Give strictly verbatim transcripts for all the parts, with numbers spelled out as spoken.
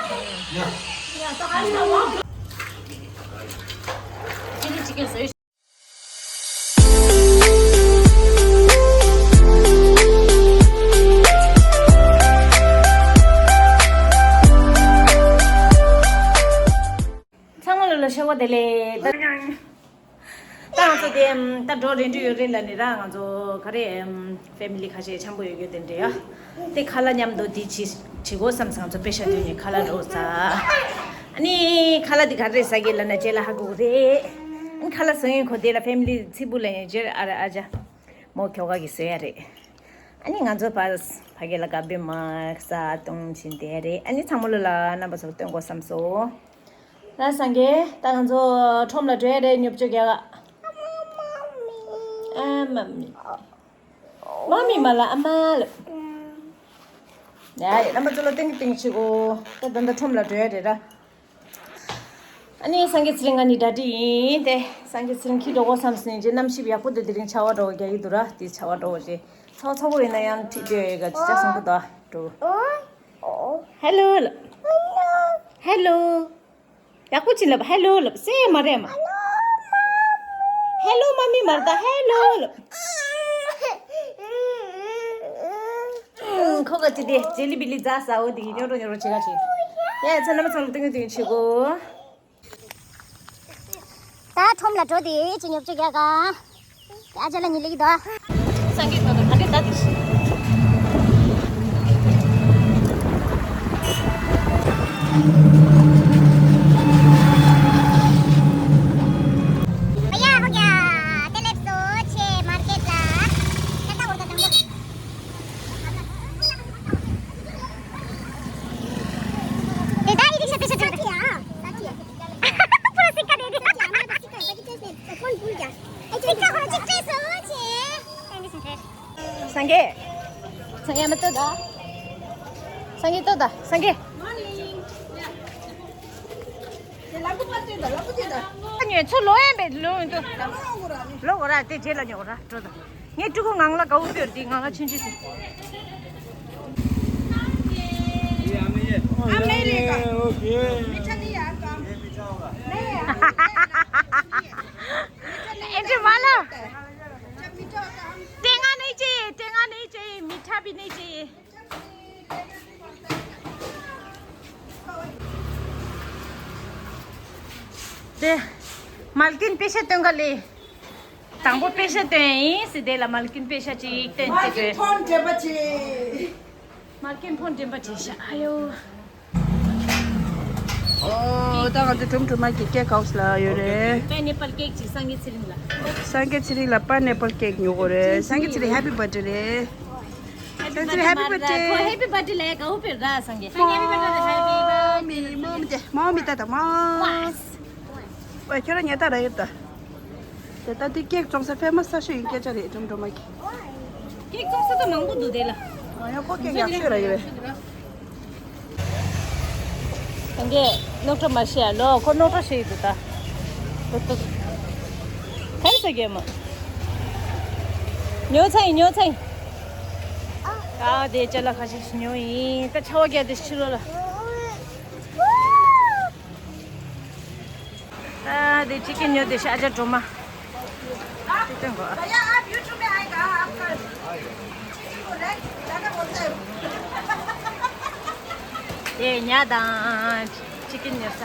ཡ། ཡ། ད་ཨ་ཤ་བ། ཅི་ནི་ཅི་གེ་ཟེར། ཚང་མ་ལ་ལ་ཤ་བ་དེ་ལས། ད་ང་ཚོ་དེ་ད་འགྲོ་རན་འགྲོ་ཡོད་རེད་ལ་ནི་ར། ང་ཚོ་ག་རེ་ཕེ་མི་ལི་ཁ་ཤས་འཆམ་པོ་ཡོད་ཡོད་དེ་འདྲ་ཡ། དེ་ཁ་ལག་མཉམ་དུ་དེ་བྱི་བྱི་གོ་བསམ་སོང་། ང་ཚོ་པེ་ཤ་དོན་ནི་ཁ་ལག་འགྲོ་ཚ། ཨ་ནི་ཁ་ལག་དེ་ག་རེ་ཟ་གི་ལ་ན་རྗེས་ལ་ཧ་གོ་གི་རེད། ཨ་ནི་ཁ་ལག་ཟ་ཡོང་ཁོ་དེ་ལ་ཕེ་མི་ལི་ཚིག་པུ་ལ་ཡང་རྗེས་ཨ་ར་ཨ་ཅག་མོ་ཁྱོ་ག་གི་བཟོས་ཡ་རེད། ཨ་ནི་ང་ཚོ་ཕ་ཕ་གི་ལ་ག་བེ་མ་ས་སྟོང་ཕྱིན་དེ་རེད། ཨ་ནི་ཚང་མ་ལོ་ལ་རྣམ་པ་ཚོ་སྟོན་གོ་བསམ་སོང་། ལ་སངས་རྒྱས། ད་ང་ཚོ་ཁྲོམ་ལ་འགྲོ་ཡ་རེད། ཉོབ་ཅོ་རྒྱག་ག་ཨ་མ་མི། མ་མི་མ་ལ་ཨ་མ་ལ། ཡ་ཡ། རྣམ་པ་ཚོ་ལ་ཏིང་ཏིང་བྱེད་གོ། ད་ད་ད་ཁྲོམ་ལ་འགྲོ་ཡ་རེད་ར། ཨ་ནི་སངས་རྒྱས་ཚེ་རིང་ང་གཉིས་གྲ་སྒྲིག་ཡིན་ཏེ། སངས་རྒྱས་ཚེ་རིང་ཁྱི་འགྲོ་གོ་བསམ་སོང་། རྗེས་གནམ་གཤིས་ཡག་པོ་འདུག་དེ་རིང་ཆར་པ་འདྲ་བོ་རྒྱག་གི་འདུག་ར། དེ་ཆར་པ་འདྲ་བོ་རྗེས་ཚ་བོ་ཚ་བོ་ཡིན་ན་ཡང་ཁྲིད་འགྲོ་ཡ་ཡོད་ག་ཅི་ཅག་སང་པོ་དོ་འགྲོ། ཧེ་ལོ་ལབ། ཧེ་ལོ། ཡག་པོ་ཅིག་ལབ། ཧེ་ལོ་ལབ། སེ་མ་རེད་མ། ཧེ་ལོ་མ་མི་མ་རེད་ད། ཧེ་ལོ་ལབ། ཁོ་ག་ཅི་དེ་ཇེ་ལི་བི་ལི་རྫ་ཟ་འོ་དེ་གི་ཉོ་རོ་ཉོ་རོ་བྱེད་ག་བྱེད། ཡ་ཚ་ན་མ་ཚང་ལ་ཏིང་ཏིང་བྱེད་གོ། ད་ཁྲོམ་ལ་འགྲོ་དེ་ཅི་ཉོབ་ཅོ་རྒྱག་ག་ཨ་ཅག་ལ་ཉི་ལི་གི་དོ། སངས་རྒྱས་ད་ད་ག་དེ་ད་དེ། ཡ་ཧོ་ཡ། དེ་ལེབ་སོ་ཆེ་མར་ཀེད་ལ། ད་ད་འོ་ད་དང་པོ། དེ་ད་ཡི་རིག་ཤ་དེ་ཤ་ཚ་ཡ། ཚ་ཡ། पूरा सिक्का दे दिया। हमारे पास सिक्का है, बाकी केस नहीं। कौन भूल गया? सिक्का हो, चिट्टे सो छे। སངས་རྒྱས། སངས་རྒྱས་མ་ལྟོས་ད། སངས་རྒྱས་ལྟོས་ད། སངས་རྒྱས། ཉོས་ཚུར་ལོག་ཡན་པས་ལོག་ཡོང་དུ། ལོག་གོ་ར་དེ་རྗེས་ལ་ཉོ་གོ་ར་འགྲོ་ད། ངས་ཕྲུ་གུ་ངང་ལ་དགའ་བོ་སྤྲོད་དེ་ངང་ལ་ཆུང་ཆུང་ཟེར། अमेरिका। मीठा नहीं है आपका आम? नहीं है। मीठा नहीं है। मीठा नहीं है। टेंगा नहीं चाहिए, टेंगा नहीं चाहिए, मीठा भी नहीं चाहिए। དེ། མལ་ཀིན་པེ་ཤ་སྟོན་ག་ལེ། དང་པོ་པེ་ཤ་སྟོན་ཡིན་ཟེར་དེ་ལ་མལ་ཀིན་པེ་ཤ་ཅིག་སྟོན་ཏེ་མལ་ཀིན་ཕོན་འདྲེན་པ་ཅིག་མལ་ཀིན་ཕོན་འདྲེན་པ་ཅིག་ཤ་ཨ་ཡོ། ཨོ་ད་ང་ཚོ་གྲུམ་གྲུམ་མ་གི་ཀེག་ཧའུ་སི་ལ་ཡོད་རེད། པའི་ནེ་པལ་ཀེག་ཅིག་སངས་རྒྱས་ཚེ་རིང་ལ། སངས་རྒྱས་ཚེ་རིང་ལ་པའི་ནེ་པལ་ཀེག་ཉོ་གོ་རེད། སངས་རྒྱས་ཚེ་རིང་ཧེ་པི་བར་ཐི་རེད། ཚེ་རིང་ཧེ་པི་བར་ཐི། ཁོ་ཧེ་པི་བར་ཐི་ལ་གའུ་ཕེར་ར་སངས་རྒྱས། མོ་མི་མོ་མི་དེ་མོ་མི་ད་ད་མོ། ཝེ་ཁྱོད་རང་ཉལ་ཐ་ར་ཡོད་ད། དེ་ད་དེ་ཀེག་བཙོང་ས་ཕེ་མ་ས་ཤོས་ཡིན་སྐད་ཆ་རེད་གྲུམ་གྲུམ་མ་གི། ཀེག་བཙོང་ས་ད་མང་པོ་འདུག་དེ་ལ། ཨ་ཡ་ཁོ་ཀེག་ཡག་ཤོས་ར་ཡོད་རེད། སངས་རྒྱས་རྙོག་དྲ་མ་བཤད་ལོ། ཁོ་རྙོག་དྲ་བཤད་ཡོད་འདུག་ད། ཏོ་ཏོ། ག་རེ་ཟེར་གྱི་མ། ཉོ་ཚ་ཡིན་ཉོ་ཚ་ཡིན། ཨ་དེ་ཅ་ལག་ཁ་ཤས་ཤིག་ཉོ་ཡིན། ད་ཆར་པ་བརྒྱབ་དེ་ཕྱི་ལོགས་ལ། ཨ་དེ་ཅི་ཀིན་ཉོ་དེ་ཤ་ཅག་སྒྲོལ་མ། དེ་སྟོན་གོ། भैया, आप YouTube में आएगा, आपका चिकन को रेड ज्यादा बोलता है। དེ་ཉ་དང་ཅི་ཀིན་ཉོ་ས།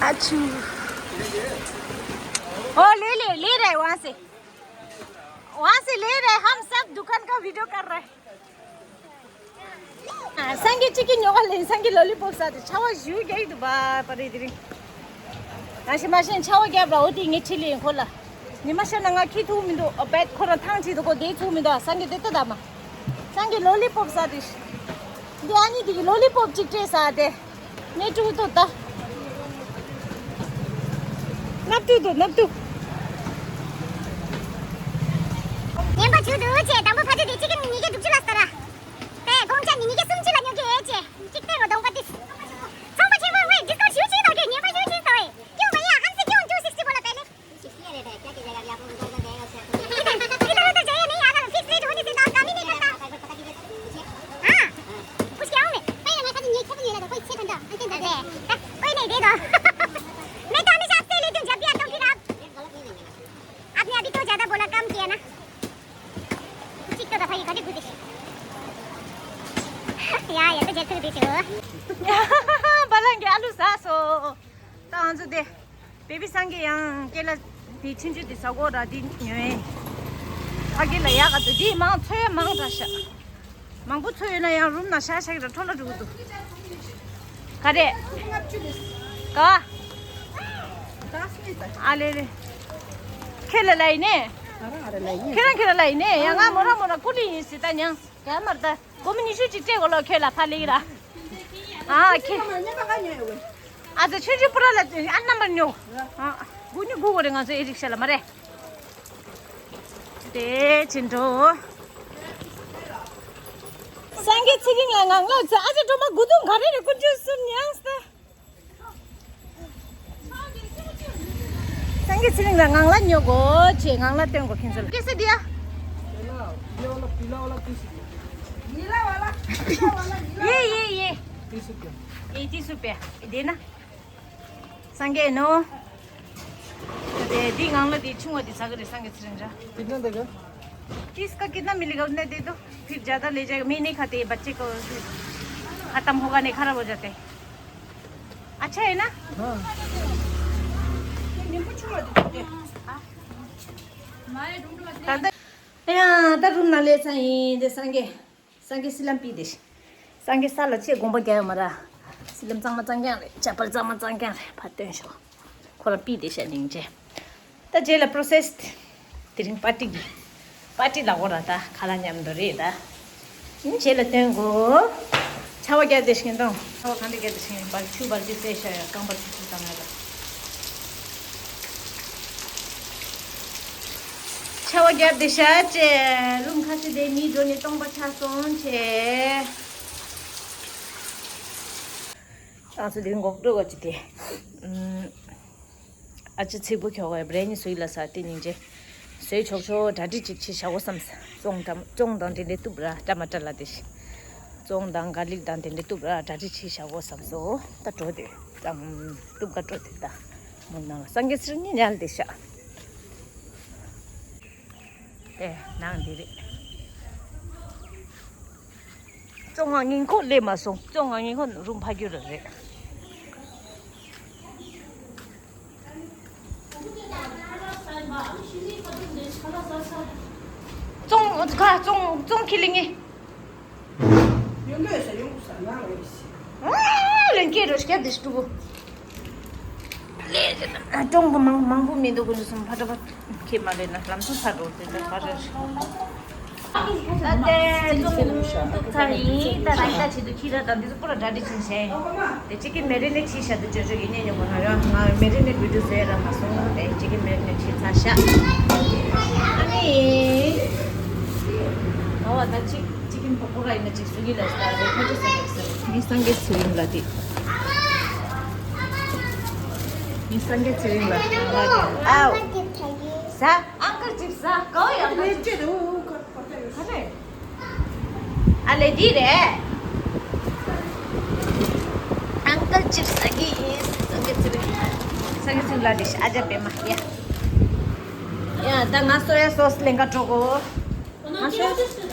ཨ་ཆུ། ओ ले ले, ले रहे वहां से। वहां से ले रहे, हम सब दुकान का वीडियो कर रहे। སངས་རྒྱས་ཅི་ཀིན་ཉོ་ག་ལེན། སངས་རྒྱས་ལོ་ལི་པོབ་ཟ་དེ་ཆར་པ་ཞེ་པོ་རྒྱག་གི་འདུག་པ་པ་རེད་དེ་རིང་། ང་ཤི་མ་ཤེས་ཆར་པ་བརྒྱབ་ར་འོ་དེ་ངས་ཁྲིད་ལེན་ཁོ་ལ། ཉི་མ་ཤར་ན་ང་ཁྱི་ཐུག་མི་འདུག་ཨ་བད་ཁོ་རང་ཐང་ཆད་འདུག་གོ་དེ་ཚུགས་མི་འདུག་སངས་རྒྱས་དེ་ལྟ་ད་མ། སངས་རྒྱས་ལོ་ལི་པོབ་ཟ་དེ། འདི་ཨ་ནི་དེ་གི་ལོ་ལི་པོབ་ཅིག་སྤྲད་ཟ་དེ། ངས་ཕྲུ་གུ་ཐོབ་ད། སྣབས་ཏུ་དོ་སྣབས་ཏུ། ངན་པ་བྱུང་འདུག་ཅེས་དང་པོ་ཕ་ཚོད་དེ་ཅི་ཀིན་ཉིས་བརྒྱ་དྲུག་ཅུ་ལ་ཟ་ར། པས་གོང་ཆ་ནི་ཉིས་བརྒྱ་སུམ་ཅུ་ལ་ཉོ་གི་ཡོད་ཅེས་གཅིག་སྟེང་ལ་གདོང་པ་ཏིས། ཚོང་པ་ཆེན་པོ་ངས་ཌིསི་ཀའུན་ཊི་ཞུ་ཅིག་དང་གི་ངན་པ་ཞུ་ཅིག་དང་ཨེ། क्यों भैया, हमसे क्यों टू सिक्सटी बोला पहले? सिक्सटी है बेटा, क्या कीजिएगा, अभी आपको उनको उधर देगा, उससे आपको अभी तो ज्यादा बोला, कम किया ना। चिक तो दफा ये कभी गुदी। या, ये तो जेतु दी छो। बलंगे आलू सासो। तांजु दे। बेबी संगे यंग केला दी छिंजु दी सगो रा दी न्योए। आगे ला यागा तो दी मांग छे मांग दाशा। མང་པོ་ཚོ་ཡོད་ན་ཡང་རུམ་ན་ཤ་ཤ་གི་འཕྲོ་ལ་འགྲོ་གི་འདུག་ག་རེ། ག་བ། ཨ་ལེ་ལེ། ཁྱེད་ལ་ལ་ཡིན་ནས། ཁྱེད་རང་ཁྱེད་ལ་ལ་ཡིན་ནས་ཡང་ང་མོ་ར་མོ་ར་ཀུ་ལི་ཡིན་སྲིད་ད་མྱངས་ག་མར་ད་སྒོར་མོ་ཉི་ཤུ་ཅིག་སྤྲད་གོ་ལོ་ཁྱོད་ལ་ཕ་ལེ་གི་ར། ཨ་ཁྱེད། ཨ་ཙི་ཆུང་ཆུང་པུ་ར་ལ་ཨ་རྣམ་པར་ཉོ། ཨ་དགུ་ཉི་དགུ་གོ་རེ་ང་ཚོ་ཨེ་རིག་ཤ་ལ་མ་རེད། དེ་ཕྱིན་འགྲོ། སངས་རྒྱས་ཚེ་རིང་ལ་ངང་ལ་ཚེ་ཨ་ཅེ་སྒྲོལ་མ་དགུ་དུང་ག་རེ་རེ་ཀུན་སྤྱོད་གསུམ་ཉངས་ཏེ། སངས་རྒྱས་ཚེ་རིང་ལ་ངང་ལ་ཉོ་གོ་ཅེས་ངང་ལ་སྟོན་གོ་ཁྱེད་ཚོ་ལ་སྐད་ས་འདི་ཡ། ये, ये, ये। ये, ये, ये। ये, तीस रुपया। ये, तीस रुपया। ये देना। संगे नो। दे, दी गांगला दी छुआ दी सागर संगे सिरंजा। कितना देगा? तीस का कितना मिलेगा, उतने दे दो। फिर ज़्यादा ले जाएगा। मैं नहीं खाते, ये बच्चे को खत्म होगा, नहीं खराब हो जाते। अच्छा है ना? हाँ। तंदे। या, तब रुम ना ले सही, दे संगे। སངས་རྒྱས་སི་ལམ་པི་དེ། སངས་རྒྱས་ས་ལ་ཆེས་དགོངས་པ་རྒྱག་ཡོད་མ་ར། སི་ལམ་གཙང་མ་གཙང་རྐྱང་རེད། ཆ་པར་གཙང་མ་གཙང་རྐྱང་རེད། ཕར་སྟོན་ཤོག་ཁོ་རང་པི་དེ་ཤ་སྙིང་རྗེ། ད་རྗེས་ལ་པྲོ་སེས། དེ་རིང་པར་ཊི་གི་པར་ཊི་ལ་འོ་ར་ད་ཁ་ལག་མཉམ་དུ་རེད་ད། ཡིན་རྗེས་ལ་སྟོན་གོ་ཆ་བ་རྒྱག་དེ་ཤིང་དང་། ཆ་བ་གང་དེ་རྒྱག་དེ་ཤིང་བར་ཆུ་བར་གྱི་སེ་ཤ་ཡ་རྐང་པར་ཆུ་ཆུ་དང་ང་ལ། ཆ་བ་རྒྱབ་དེ་ཤ་ཅེ། རུམ་ཁ་ཤས་དེ་མི་འགྲོ་ནས་སྟོང་པ་ཆགས་སོང་ཅེ། ང་ཚོ་དེ་འགོག་འགྲོ་བ་ཅི་དེ། ཨ་ཅེ་ཚིག་པོ་ཁྱོག་བའི་བྲེ་ནི་སུའི་ལ་ས་དེ་སྙིང་རྗེ། སུའི་ཆོག་ཆོག་གྲ་སྒྲིག་ཅིག་ཅི་བྱ་འོ་བསམ། ཙོང་དང་ཙོང་དང་དེ་འདྲའི་གཏུབ་ར་ཏ་མ་ཏ་ལ་དེ་ཤི། ཙོང་དང་ག་ལིག་དང་དེ་འདྲའི་གཏུབ་ར་གྲ་སྒྲིག་ཅི་བྱ་འོ་བསམ་སོ། ད་འགྲོ་དེ་དང་གཏུབ་ག་འགྲོ་དེ་ད། མོ་ནང་སངས་རྒྱས་ཚེ་རིང་ཉལ་དེ་ཤ། དེ་ནང་འདི་རེད། བཅོ་ལྔ་ཉིན་ཁོ་སླེབས་མ་སོང་། བཅོ་ལྔ་ཉིན་ཁོ་རུམ་ཕ་རྒྱུ་ར་རེད། བཙོང་ཁ་བཙོང་བཙོང་ཁི་ལི་ངེ། ཡོང་གི་ཡོད་ས་ཡོང་གི་ས་ང་ལ་ཡོད་ས། ཨ་ལན་ཀེ་རོ་སྐྱབས་དེ་ཤི་ཏུ་བུ། ལས་ཀྲོང་གི་མང་མང་པོ་མི་འདུག་གུ་སུམ་ཕ་ཏ་པ་ཁྱེད་མ་ལས་ན་ལམ་སང་ཚ་འགྲོ་དེ་ད་ཕ་ར་ཤི། ད་ལྟའི་ཙོང་འདུག་ཚ་ཡིན། ད་རང་ད་བྱེད་དུ་ཁྱི་ར་དང་འདི་ཚོ་པོ་ར་གྲ་སྒྲིག་བྱུང་བྱས། དེ་ཅི་ཀི་མེ་རི་ནེ་ཊི་བྱས་བཞག་འདུག་ཅོ་ཅོ་ཡིན་ཉེ་ཉོ་གོ་ང་རང་ང་མེ་རི་ནེ་ཊི་བི་ཌི་ཡོ་བཟོས་ར་མ་སོང་། དེ་ཅི་ཀི་མེ་རི་ནེ་ཊི་བྱས་ཚར་ཤག་ཨ་ནི། ག་བ་ད་ཅི་ཅི་ཀི་པོ་པོ་ར་ཡིན་ན་ཅིག་སུ་གི་ལ་ས་རེ་ཁོ་ཅི་ས་གི་ས་མི་སངས་རྒྱས་ཚེ་རིང་ལ་དེ། མི་སངས་རྒྱས་ཚེ་རིང་ལ་ཨའོ། ས་ཨང་ཀར་ཅིག་ས་ག་བ་ཡང་ཀར་ཅིག་ས་རེད། ཨ་ལེ་འདི་རེད། ཨང་ཀལ་ཅིབ་ཟ་གི་ཡིན། སངས་རྒྱས་ཚེ་རིང་། སངས་རྒྱས་ཚེ་རིང་ལ་དེ་ཤ་ཨ་ཅག་པད་མ་ཡ། ཡ་ད་ང་སོ་ཡ་སོ་སི་ལེན་ག་འགྲོ་གོ། ང་སོ་ཡ་སོ་སི།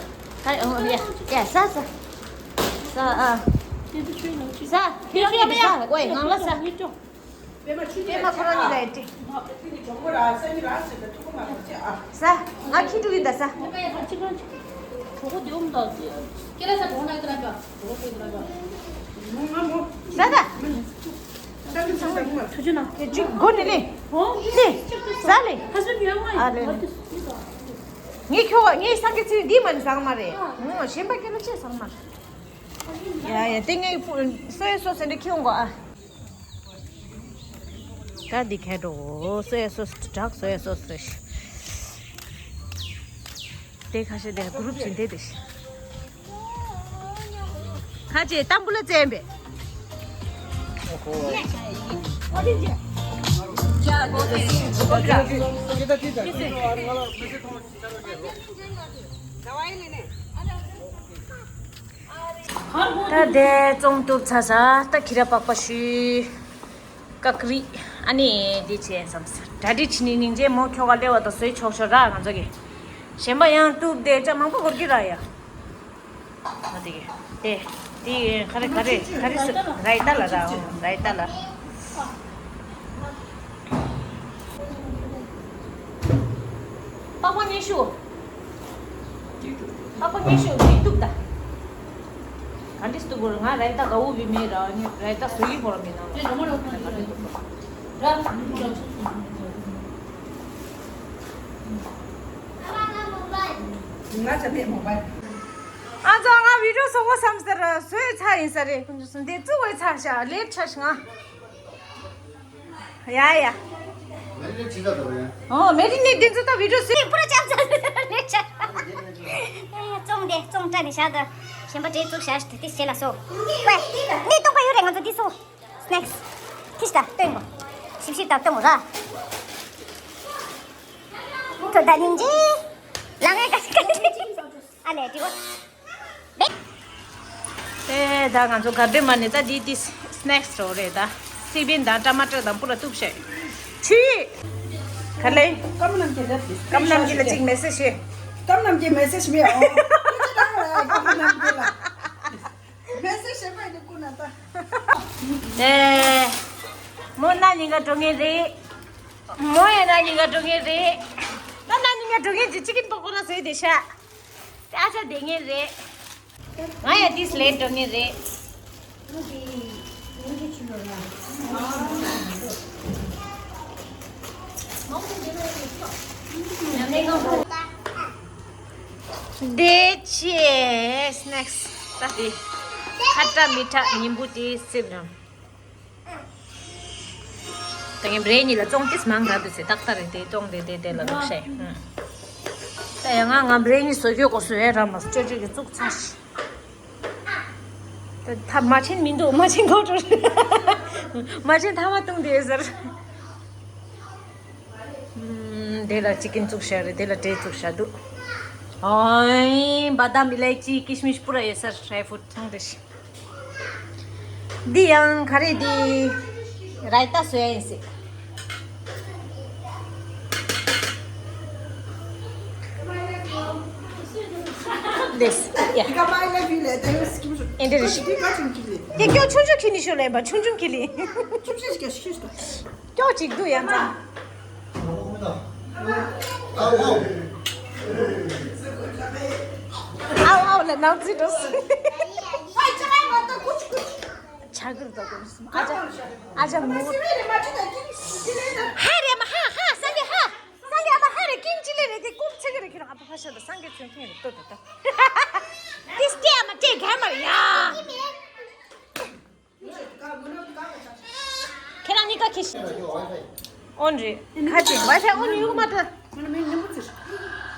ད་ཡ་ཡ་ཡ་ཟ་ཟ། ཟ་ཨ། ཟ། ཁྱོད་ཁྱོད་ཟ། ཝེ་ངང་ལ་ཟ། པད་མ་ཁོ་རང་གཉིས་ལ་ཡ་ཏི། ཟ། ང་ཁྱི་ཕྲུག་ཡིན་ད་ཟ། ཟ་ད། ཁྱི་ཕྲུག་སྒོ་ནས་ལེ། ལེ། ཟ་ལེ། ཨ་ལེ་ལེ། ངས་ཁྱོ་ངས་སངས་རྒྱས་ཚེ་འདི་མ་ནི་ཟ་མ་རེད། ངོ་གཞན་པ་སྐད་ལ་ཅེས་ཟ་མ་རེད། ཡ་ཡ་དེ་ངས་སོ་ཡ་སོ་སི་འདི་ཁྱི་འོང་གོ་ཨ། ད་འདི་ཁ་འགྲོ། སོ་ཡ་སོ་སི་དྲག་སོ་ཡ་སོ་སི་རེད། དེ་ཁ་ཤས་དེ་གུ་རུབ་བྱིན་དེ་དེ་ཤི། ཁ་ཅེ་ཏམ་བུ་ལ་བཙན་པས། ད་དེ་བཙོང་གཏུབ་ཚ་ས་ད་ཁྱི་ར་པགས་པ་ཞུས། ཀ་ཀ་རི། ཨ་ནི་འདི་བྱས་བསམ། གྲ་སྒྲིག་བྱེད་ནི་སྙིང་རྗེ། མོ་ཁྱོ་ག་སླེབས་པ་དང་བཟོས་ཆོག་ཆོག་ར། ང་ཚོ་གི་གཞན་པ་ཡང་གཏུབ་དེ་ཅ་མང་པོ་འགོར་གི་ར་ཡ། ཨ་དེ་གི་དེ་དེ་ག་རེ་ག་རེ་ག་རེ་ཟེར། རའི་ཏ་ལ་ར། རའི་ཏ་ལ། པགས་པ་སྙན་ཞུ། པགས་པ་སྙན་ཞུ་འདི་གཏུབ་ད། ག་འདྲས་གཏུབ་དགོས་རེད། ང་རའི་ཏ་དགའ་བོ་བི་མེད་ར། ནི་རའི་ཏ་བཟོ་གི་བོར་མེད་ན། ང་ཅག་མེད་མོ་བའི། ཨ་ཙང་ང་བི་ཌིའོ་བཟོ་བསམ་ཟེར་བཟོས་ཚར་ཡིན་ས་རེད། ཁོང་ཚོ་འདི་བཙུགས་བས་ཚར་ཤག་ལེཊ་ཆགས་ཤག་ང་། ཡ་ཡ། མེ་རི་ནེ་ཊི་བྱེད་ས་དང་། ཨོ་མེ་རི་ནེ་ཊི་འདི་ཚོ་ད་བི་ཌིའོ་བཟོས་པུ་ར་ཅམ་ཙམ་ལེཊ་ཆགས། བཙོང་དེ་བཙོང་སྤྲད་ནས་བཞག་ད། གཞན་པ་འདྲེ་བཙུགས་བཞག་དེ་དེ་བྱེད་ལ་སོ། ཝེ། གནས་སྟོང་པ་ཡོད་རེད། ང་ཚོ་འདི་སོ། སི་ནེག་སི། ཁྱི་ཤི་ད་སྟོན་པ། ཞིབ་ཞིབ་ད་སྟོན་པ་ར། ཁོ་ད་ཉིན་རྗེས། ལ་ངའི་ཀ་ཀ་ཨ་ལས་དྲི་བ། དེ་ད་ང་ཚོ་གར་བདེ་མ་ནས་ད་འདི་འདི་སི་ནེག་སི་རོ་རེད་ད། སི་པིན་དང་ཊ་མ་ཊར་དང་པུ་ར་གཏུབ་བྱས། ཆི། ག་ལེ། ཀམ་ནམ་གྱི་ལ་ཀམ་ནམ་གྱི་ལ་གཅིག་མེ་སེ་ཇི་ཤེས། ཀམ་ནམ་གྱི་མེ་སེ་ཇི་མེད་ཨོ། ཀམ་ནམ་གྱི་ལ། མེ་སེ་ཇི་ཤེས་པ་ཡིན་ཀུ་ན་ད། ཨེ། མོ་ན་ཉིན་ག་འགྲོ་ངེས་རེད། མོ་ཡང་ན་ཉིན་ག་འགྲོ་ངེས་རེད། ད་ན་ཉིན་ག་འགྲོ་ངེས་ཀྱི་ཅི་ཀིན་པོ་ཀོ་ལ་བཟོས་བསྡད་ཤག་དེ་ཨ་ཅག་བསྡད་ངེས་རེད། ང་ཡང་ཏིས་ལེ་འགྲོ་ངེས་རེད། དེ་ཆེ་སི་ནེག་སི་ད་དེ་ཁ་ཏྲ་མི་ཏྲ་ཉིན་བུ་དེ་སིབ་རང་། ད་ངས་བྲེ་གཉིས་ལ་ཙོང་ཏིས་མང་དྲགས་འདུག་ཟེར། ཏག་ཏག་རེད་དེ། ཙོང་དེ་དེ་དེ་ལ་ལུག་ཤེས། ད་ཡང་ང་ང་བྲེ་གཉིས་བཟོ་རྒྱུ་གོ་སུ་ཡས་ར་མ་སུ་ཅོ་ཅོ་གི་བཙུགས་ཚར་ཤི། ད་ད་མ་ཆེན་མི་འདུག་མ་ཆེན་གོ་ཀྲོ་རེད། མ་ཆེན་ཐ་མ་བཏུང་དེ་ཟེར། ཨུམ། དེ་ལ་ཅི་ཀིན་བཙུགས་ཤག་རེད། དེ་ལ་བྲེ་བཙུགས་ཤག་འདུག་ཨོའི་བ་དམ་ཨི་ལའི་ཅི་ཀི་ཤི་མི་ཤི་པུ་ར་ཡོད་ས། ཌ་རའི་ཕུ་རུཊ་ཚང་དེ་ཤི། འདི་ཡང་ག་རེ་འདི། རའི་ཏ་བཟོ་ཡ་ཡིན་སྲིད། འདི་ཡ། ཨེ་འདི་རེད་ཤི། དེ་སྐྱོ་ཆུང་ཆུང་ཁྱི་ནི་ཤོ་ལེན་པ་ཆུང་ཆུང་ཁྱི་ལི། སྐྱོ་ཅིག་འདུག་ཡང་ཙང་། ཨའོ་ཨའོ་ལ་ནང་རྩིས་འགྲོ། ཆ་གིར་དོ་དོ་ཨ་ཅག་ཨ་ཅག་མོ། ཧ་རེ་མ་ཧ་ཧ་སང་གེ་ཧ། སང་གེ་ཨ་མ་ཧ་རེ་ཀིང་ཅི་ལེ་རེ་དེ་ཀུར་ཚེ་གེ་རེ་ཁྱེད་རང་ཨ་ཕ་ཕ་ཤ་ད་སང་གེ་ཚོན་ཁེ་རེ་ཏོ་ཏོ་ཏོ། ཏིས་ཏེ་ཨ་མ་ཏེ་ག་མ་རེ་ཡ། ཁྱེད་རང་གཉིས་ཀ་ཁྱི་ཤི། ཨོན་རེད། ཁ་ཅིག་ཝའི་ཕའི་ཨོན་ཡོད་མ་ཐལ།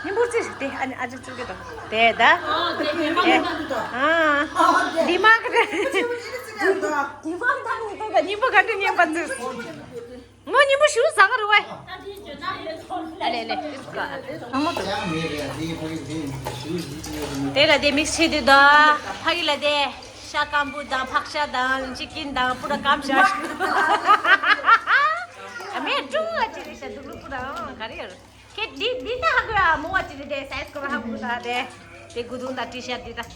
ཉིན་པོར་ཙི་དེ་ཨ་ནི་ཨ་ཅག་ཚུར་གི་དང་དེ་ད། དེ་ཨ་འདི་མ་གི་དེ། འདི་མ་གི་དེ་ཉིན་པོ་ག་དུས་ཉན་པ་ཚུར། ངོ་ཉིན་པོ་ཞུ་ཟ་གི་རུ་བའི། ཨ་ལེ་ལེ། ཨ་མོ་དུ། དེ་ལ་དེ་མིག་ཆེ་དུས་ད། ཕ་གི་ལ་དེ། ཤ་སྐམ་པོ་དང་ཕག་ཤ་དང་ཅི་ཀིན་དང་པུ་ར་སྐམ་ཤ། ཨ་མེ་ཀྲུང་ཨ་ཅི་རེད་ཤ་དུག་ལུ་པུ་ར་ག་རེ་ཡོད། ཁྱེད་འདི་འདི་ད་ཧ་གོ་ཡ་མོ་བ་ཅི་རེད་དེ་སའི་ཛི་གོ་བ་ཧ་གོ་ད་དེ། དེ་དགུ་དུང་ད་ཊི་ཤར་ཊི་འདི་ད།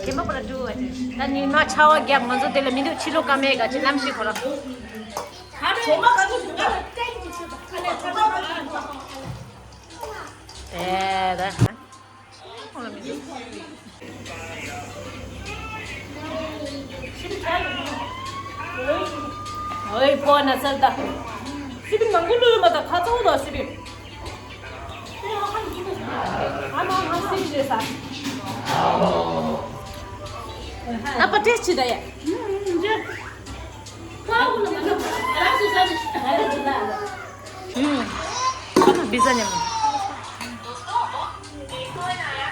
དེ་མ་པུ་ར་ཀྲུང་ཨ་ཅི། ད་ཉི་མ་ཆར་པ་བརྒྱབ་ང་ཚོ་དེ་ལ་མི་འདུག་ཕྱི་ལོགས་ཀ་མེད་ག་ཅི་གནམ་གཤིས་ཁོ་ར། དེ་ད། ཨོའི་ཕོ་ན་ཚར་ད། སི་པིན་མང་པོ་བླུགས་ཡོད་མ་ད་ཁ་ཚ་བོ་ད་སི་པིན། ཨ་མ་ང་སི་པིན་རེད་ས། ཨ་ཕ་ཏེས་ཆི་ད་ཡ། ཨུམ། ཨ་མ་བི་ཛ་ཉམས།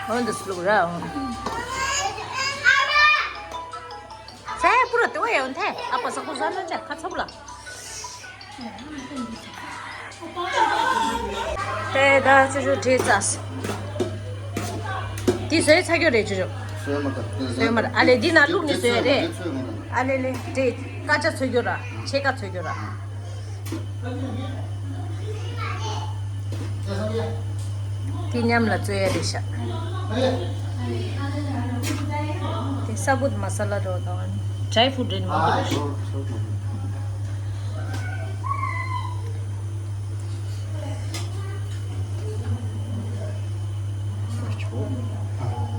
འོན་ཏེ་སུ་ལུག་ར་འོན། ས་ཡ་པུ་ར་ཏེ་བ་ཡ་འོན་ཐེ། ཨ་ཕ་ས་ཁུ་ཟ་ན་ཅ་ཁ་ཚ་བུ་ལ། དེ་ད་ཅུ་ཅུ་བྲིས་ཚར། འདི་བཟོས་ཚར་རྒྱུ་རེད་ཅུ་ཅུ། བཟོས་མ་ཐག་བཟོས་མ་རེད། ཨ་ལེ་འདི་ནང་བླུགས་ནས་བཟོས་རེད། ཨ་ལེ་ལེ་དེ་ཀ་ཅ་ཚོས་རྒྱུ་ར་ཕྱེད་ཀ་ཚོས་རྒྱུ་ར། དེ་མཉམ་ལ་བཙོས་ཡ་རེད་ཤག་དེ་ས་བུད་མ་ས་ལ་རོ་དང་ཌ་རའི་ཕུ་ཌི་རེད་མ་གཏོགས།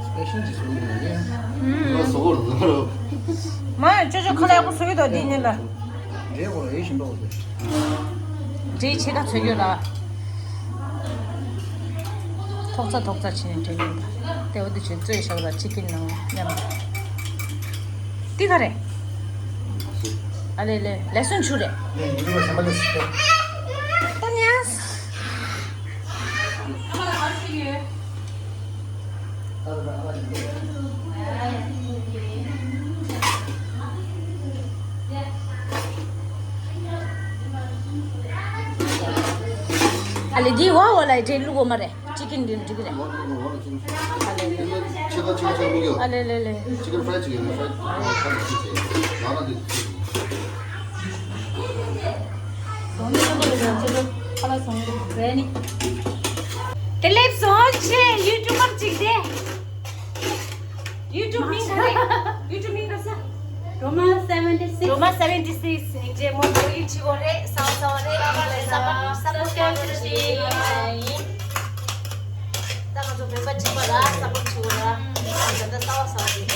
སྤེ་ཤལ་གྱི་བཟོ་གི་འདུག་ནས། ཨུམ། ལོ་བཟོ་གོ་ལོ། མ་ཅོ་ཅོ་ཁ་ལག་ཡག་པོ་བཟོ་གི་འདུག་འདི་ཉིན་ལ། འདྲེ་གོ་ལ་ཡེ་ཞིམ་པོ་བཟོ། འདྲེ་ཕྱེད་ཀ་བཟོ་རྒྱུ་ལ། ཐོག་ཚ་ཐོག་ཚ་བྱས་ནས་འདྲེ་ཉིན་པ། དེ་བ་འདི་བྱས་བཙོས་བཞག་ལ་ཅི་ཀིན་ནང་མཉམ། འདི་ག་རེད། ཨ་ལེ་ལེ་ལེ་སོན་ཆུ་རེད། ད་ཉལ། ཨ་ལེ་འདི་འོ་འོ་ལ་འདྲེ་བླུག་གོ་མ་རེད། ཅི་ཀིན་འདི་འགྲིག་གི་རེད། ཨ་ལེ་ལེ། ཆེ་ཁ་ཆེ་ཁ་ཆེ་ཁ་ཡོད། ཨ་ལེ་ལེ་ལེ། ཅི་ཀིན་ཕྲའི་ཅི་ཀིན་ཕྲའི་ཕྲའི་ཅི་ཀིན་ཡང་ན་འདི། དེ་ལེབ་སོང་ཆེ་ཡུ་ཊུབ་པར་ཅིག་དེ། ཡུ་ཊུབ་མིང་ག་རེ། ཡུ་ཊུབ་མིང་ག་ས། Roma seventy six. Roma seventy six ནི་ཇེ་མོ་མོ་ཡི་ཆི་གོ་རེ་སང་སང་རེ་ལ་ལ་ལ་ས་པ་ས་པ་ཀེ་ཅི་ཡིན། ད་ང་ཚོ་མེམ་པར་ཅིག་པ་ལ་ས་པ་ཆི་གོ་ར་ད་ད་ས་བ་ས་བ་རེ།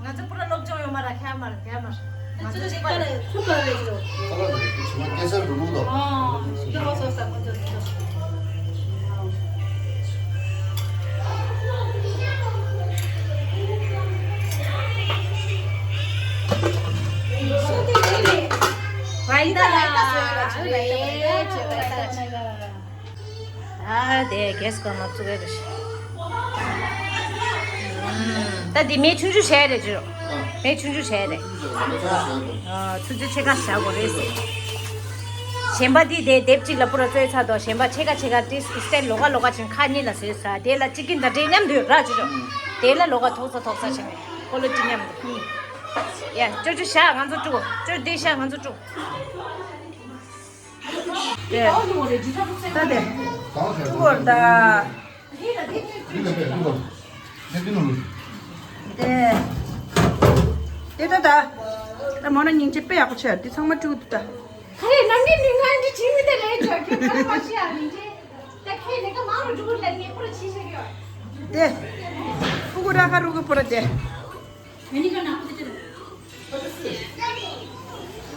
ང་ཚོ་པུ་ར་སློབ་སྦྱོང་ཡོད་མ་ར་ཁྱད་མ་ར་ཁྱད་མ་ར། ང་ཚོ་གཅིག་པ་རེད། ཁ་ལག་རེད། ཁ་ལག་རེད། ཁྱོད་མ་སྐད་ཆ་འགྲོ་ལུགས་དང་། ཨོ། ཁྱོད་མ་སོ་ས་ཁོ་ཚོ་ཚོ། ཝའི་ད་ཝའི་ད་ཟོས་ལ་ཆུ་རེད། ཨ་དེ་གེ་སི་ཀ་མ་བཙུགས་ཡ་རེད། ད་འདི་མེ་ཆུང་ཆུང་བྱས་རེད་ཅི་རོ། མེ་ཆུང་ཆུང་བྱས་རེད། ཨ་ཆུ་ཚོད་ཕྱེད་ཀ་བཞག་དགོས་རེད་ཟེར། གཞན་པ་འདི་དེ་དེབ་གཅིག་ལ་པུ་ར་བཙོས་ཚར་དོ། གཞན་པ་ཕྱེད་ཀ་ཕྱེད་ཀ་ཏིས་སི་ཊེན་ལོགས་ཀ་ལོགས་ཀ་ཅིག་ཁ་གཉིས་ལ་བཟོས་ས་དེ་ལ་ཅི་ཀིན་དང་འདྲེ་མཉམ་དུ་ར་ཅི་རོ། དེ་ལ་ལོགས་ཀ་ཐོག་ཚ་ཐོག་ཚ་བྱས་ནས་ཁོ་ལོ་ཅི་མཉམ་དུ་གཉིས། ཡ་ཅོ་ཅོ་བཞག་ང་ཚོ་དཀྲུག་ཅོ་འདི་བཞག་ང་ཚོ་དཀྲུག་དེ། ད་དེ། ཐུག་གོ་ད། དེ། དེ་ད་ད། ད་མོ་ན་སྙིང་རྗེ་དཔེ་ཡག་པོ་བྱས་དེ་ཚང་མ་དཀྲུག་འདུག་ད། ཁ་རེ་ནམ་རྒྱུན་ནི་ང་འདི་བྱིང་མི་དེ་ལས་ཅོ་ཁྱོད་ཁ་རེ་མ་ཤི་ཨ་སྙིང་རྗེ། ད་ཁྱེད་ལས་ཀ་མང་རུ་འགྲོ་ལ་ངས་ཁོ་ར་ཕྱི་ཤེས་ཡོད། དེ། ཕྲུ་གུ་ར་ཁ་རུ་གི་པོ་ར་དེ།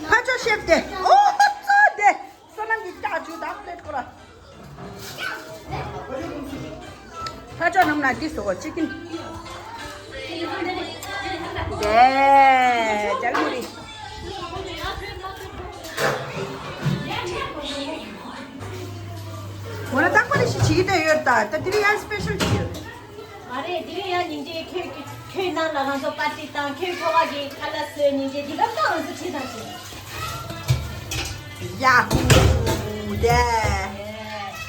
ཕ་ཆོ་ཤེབ་དེ། ཨོ་ཙོ་དེ། བསོད་ནམས་ཀྱི་ལྕགས་ཆུ་དང་པླེ་ཁོ་ར། ཕ་ཆོ་ནམ་ན་ཏི་སོ་ཅི་ཀིན། དེ། ཇལ་མུ་རི། འོ་ན་རྟག་པར་ཞིག་བྱེད་ཀྱི་ཡོད་ད། ད་དེ་རིང་ཡང་སི་པེ་ཤལ་ཅིག་ཡོད། མ་རེད། དེ་རིང་ཡང་སྙིང་རྗེ་ཁྱོད་ཁྱོད་ནང་ལ་ང་ཚོ་པར་ཏི་དང་ཁྱོད་ཁྱོ་ག་གི་ཁ་ལག་བཟོས་སྙིང་རྗེ་འདི་ག་ད་ང་ཚོ་ཁྲིད་དང་ཞིག་ཡ་ཧུ་དེ།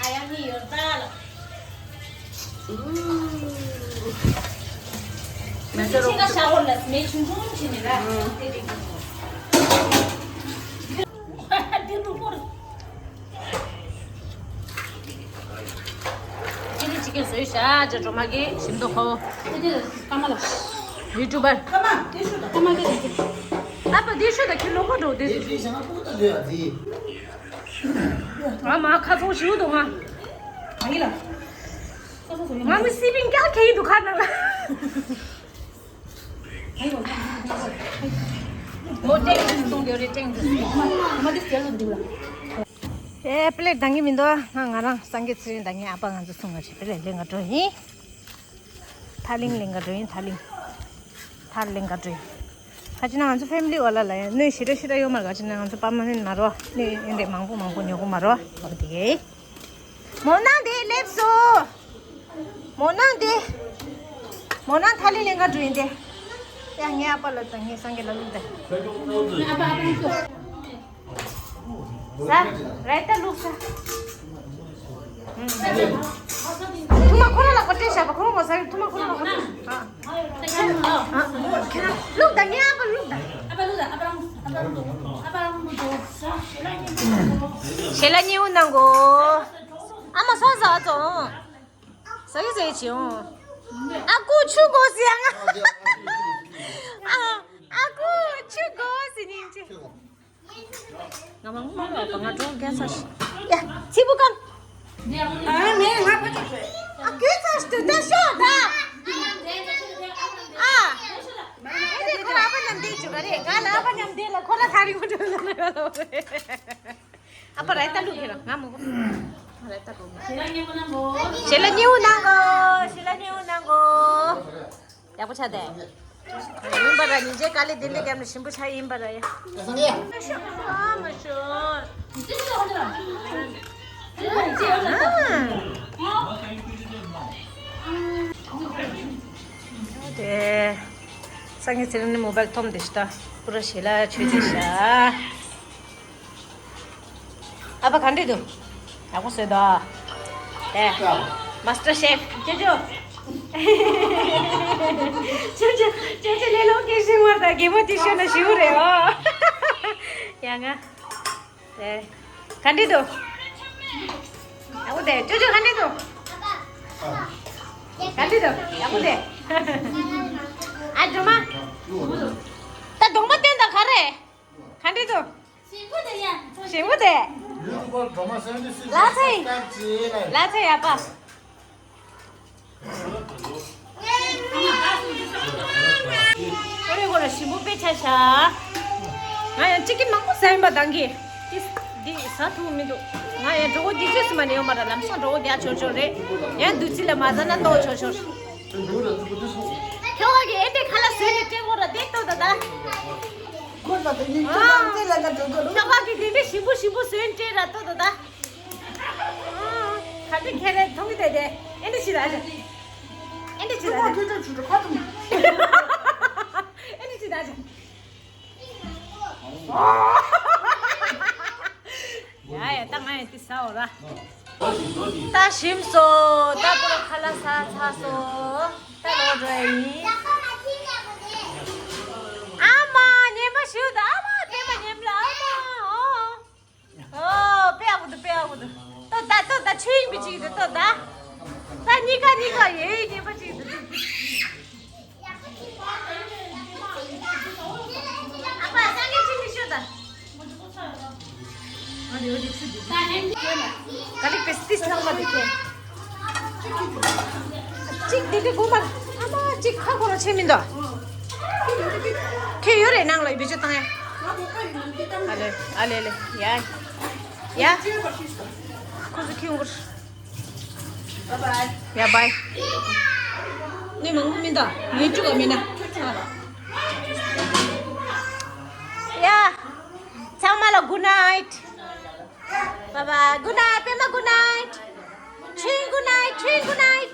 ཨ་ཡ་མི་ཡོད་ད་ལ། མེ་ཤ་རོ། ཁྱེད་ཀ་ཤ་བོར་ལ་མེ་ཆུང་ཆུང་བྱིན་ནི་ར། དེ་རིང་། འདི་ནུ་བོར། ཅི་ནི་ཅི་གེ་བཟོས་ཤག་ཅེ་གྲོ་མ་གི་ཞིམ་མདོག་ཁ་བོ། ཡུ་ཊུབ་པར། ཨ་ཕ་དེ་ཤོད་ད་ཁྱི་ལོ་ཁོ་འགྲོ་དེ། ང་མ་ཁ་ཚོང་ཞིག་འདུག་ང་། ང་མི་སི་པིང་ཀལ་ཁེ་ཡི་འདུག་ཁ་ནང་ལ། མོ་ཏྲེང་ཏྲེང་གཏོང་རྒྱུ་རེད་ཏྲེང་ཏྲེང་། ཨེ་པླེ་ཊི་འདང་གི་མི་འདུག་ང་ང་རང་སངས་རྒྱས་ཚེ་རིང་དང་ངའི་ཨ་ཕ་ང་ཚོ་གསུམ་ག་ཞིག་པླེ་ཊི་ལེན་ག་འགྲོ་ཡིན། ཐག་ལིང་ལེན་ག་འགྲོ་ཡིན་ཐག་ལིང་། ཐག་ལེན་ག་འགྲོ་ཡིན། ག་ཅི་ན་ང་ཚོ་ཕེ་མི་ལི་བ་ལ་ལ་ཡང་གནོད་ཞེ་དྲག་ཞེ་དྲག་ཡོད་མ་རེད། ག་ཅི་ན་ང་ཚོ་པར་མ་ནན་མ་རོ་གནོད་ཡིན་རེད། མང་པོ་མང་པོ་ཉོ་གི་མ་རོ་འོ་དེ་གས། མོ་ན་དེ་སླེབས་སོ། མོ་ནང་དེ། མོ་ནང་ཐ་ལི་ལེན་ག་འགྲོ་ཡིན་དེ། ཡ་ངའི་ཨ་ཕ་ལ་དང་ངའི་སངས་རྒྱས་ལ་ལུག་དེ། ཟ། རེད་ད་ལུག་ཟ། ཐུ་མ་ཁོ་ར་ལ་གོ་སྤྲད་བཞག་པ་ཁོ་ར་གོ་ཟ་ཐུ་མ་ཁོ་ར་ལ་གོ་སྤྲད། ཨ། ཁྱེད་རང་། ཨ། ལུག་དང་ངའི་ཨ་ཕ་ལུག་དང་། ཨ་ཕ་ལུག་དང་ཨ་ཕ་རང་ཨ་ཕ་རང་ལུག་དང་། ཞེ་ལ་ཉེ་བོ་གནང་གོ། ཨ་མ་ས་ཟ་ཙོ། ཟ་གི་ཟེར་ཅིའོ། ཨ་ཁུ་ཆུ་དགོས་ཟེར་ཡ་ང་། ཨ། ཨ་ཁུ་ཆུ་དགོས་ཟེར་ཉིན་ཅི། ང་མ་ངུ་མ་ལོག་པ་ང་གྲོགས་རྒྱག་ས་ཤི། ཡ། ཚི་བུ་ཀམ། ཨ་མེ་ང་ཕ་ཆོག་ཤོད། ཨ་ཁྱོད་ཚ་ཤི་དུ་ད་ཤོག་ད། ཨ། ཨེ་དེ་ཁོ་ཨ་ཕ་མཉམ་བསྡད་བཅུག་ག་རེད་ག་ན་ཨ་ཕ་མཉམ་བསྡད་ལ་ཁོ་ལ་ཐག་རིང་པོ་འགྲོ་ལ་ན་ག་ལོ་རེད། ཨ་ཕ་རེད་ད་ལུག་ཁྱེད་རང་ང་མོ་གོ། རེད་ད་གོ། ཞེ་ལ་ཉེ་བོ་གནང་གོ། ཞེ་ལ་ཉེ་བོ་གནང་གོ། ཡག་པོ་ཆགས་ཏེ། ཡིན་པ་ར་ཉིན་རྗེས་དཀའ་ལས་དེ་འདྲ་བརྒྱབ་ནས་ཞིམ་པོ་ཆགས་ཡིན་པ་ར་ཡ། ཨ་མ་ཤོ། དེ། སང་ཉིན་ཚེ་རིང་ནི་མོ་བལ་ཐོམ་དེ་ཤི་ད། པུ་ར་ཞེ་ལ་ཆོས་དེ་ཤ། ཨ་ཕ་ག་འདྲ་འདུག་ཡག་པོ་བཟོས་འདུག་དེ། མ་སི་ཊར་ཤེཕ། ཅོ་ཅོ། ཅོ་ཅོ། ཅོ་ཅོ་ལས་སློང་སྐད་ཤེས་མ་ད་གད་མོ་དེ་ཤོད་ན་ཞིའུ་རེད་ཨོ། ཡ་ང་། དེ། ག་འདྲ་འདུག་ཡག་པོ་དེ། ཅོ་ཅོ་ག་འདྲ་འདུག་ག་འདྲ་འདུག་ཡག་པོ་དེ། ཨ་ཇོ་མ། ད་གདོང་པ་སྟོན་དང་ག་རེ། ག་འདྲ་འདུག་ཞིམ་པོ་དེ། ལ་ཚེ། ལ་ཚེ་ཡ་པ། ཨོ་རེ་གོ་ལ་ཞིམ་པོ་དཔེ་ཆ་ཤ། ང་ཡང་ཅི་གི་མང་པོ་ཟ་ཡིན་པ་དང་གི། འདི་འདི་ཟ་ཐུབ་མི་འདུག་ང་ཡང་གྲོགས་པོ་འདི་ཚོས་སུ་མ་ནས་ཡོང་མ་ར་ལམ་སང་གྲོགས་པོ་རྒྱག་ཆོག་ཆོག་རེད། ཡང་བདུད་རྩི་ལ་མ་ཟ་ན་ལྟོགས་ཆོག་ཆོག་ཁྱོད་ཀྱི་ཨེ་འདྲ་ཁ་ལ་ཟོས་ནས་སྤྲད་གོ་ར་དེ་ལྟོས་ད་ད། ཁོ་ལ་དེ་ཉིན་ཁྱོད་རང་དེ་ལ་ང་འགྲོ་དགོས་རུང་། ཁྱོད་ཀྱི་དེ་འདྲ་ཞིམ་པོ་ཞིམ་པོ་ཟོས་ནས་སྤྲད་ར་ལྟོས་ད་ད། ཁ་ཏི་ཁེ་རེ་མཐོང་གི་དེ་དེ། ཨེ་འདྲ་ཞིག་ད་ཨེ་འདྲ་ཞིག་ད་ཨེ་འདྲ་ཞིག་ད། ཡ་ཡ་ད་ང་ཡ་ཏི་ཟའོ་ར། ད་ཞིམ་སོ། ད་པུ་ར་ཁ་ལག་ཟ་ཚར་སོ། ད་ལོག་འགྲོ་ཡ་ཡིན། ཨ་མ་ཉན་པ་ཞིག་ད། ཨ་མ་དེ་མ་ཉན་ལ་ཨ་མ་ཨོ། ཨོ་དཔེ་ཡག་པོ་འདུག་དཔེ་ཡག་པོ་འདུག་ལྟོས་ད་ལྟོས་ད། ཆོས་ཡིན་པའི་ཅིག་འདུག་ལྟོས་ད། ད་གཉིས་ཀ་གཉིས་ཀ་ཡེ་ཉན་པ་ཅིག་འདུག་ཨ་ཕ་སངས་རྒྱས་ཆོས་ཀྱི་ཤོད་ད། ག་ལེ་པེ་སི་ཏིས་ལྷག་མ་དེ་ཁྱེད། གཅིག་དེ་དེ་དགོས་མ། ཨ་མ་གཅིག་ཁ་ཁོ་ར་ཆེ་མིན་ད། ཁྱེད་ཡོད་རེད་ནང་ལ་བེད་སྤྱོད་བཏང་ཡ། ཨ་ལེ་ཨ་ལེ་ལེ་ཡ། ཡ། ཁོ་ཚོ་ཁྱེད་ཡོང་གོ། ཡ་བའི། ནི་མང་པོ་མིན་ད། ཉིན་བཅུ་བ་མིན་ན། ཡ། ཚང་མ་ལ་good night། Bye bye. Good night. པད་མ་good night. ཆོས་good night. ཆོས་good night.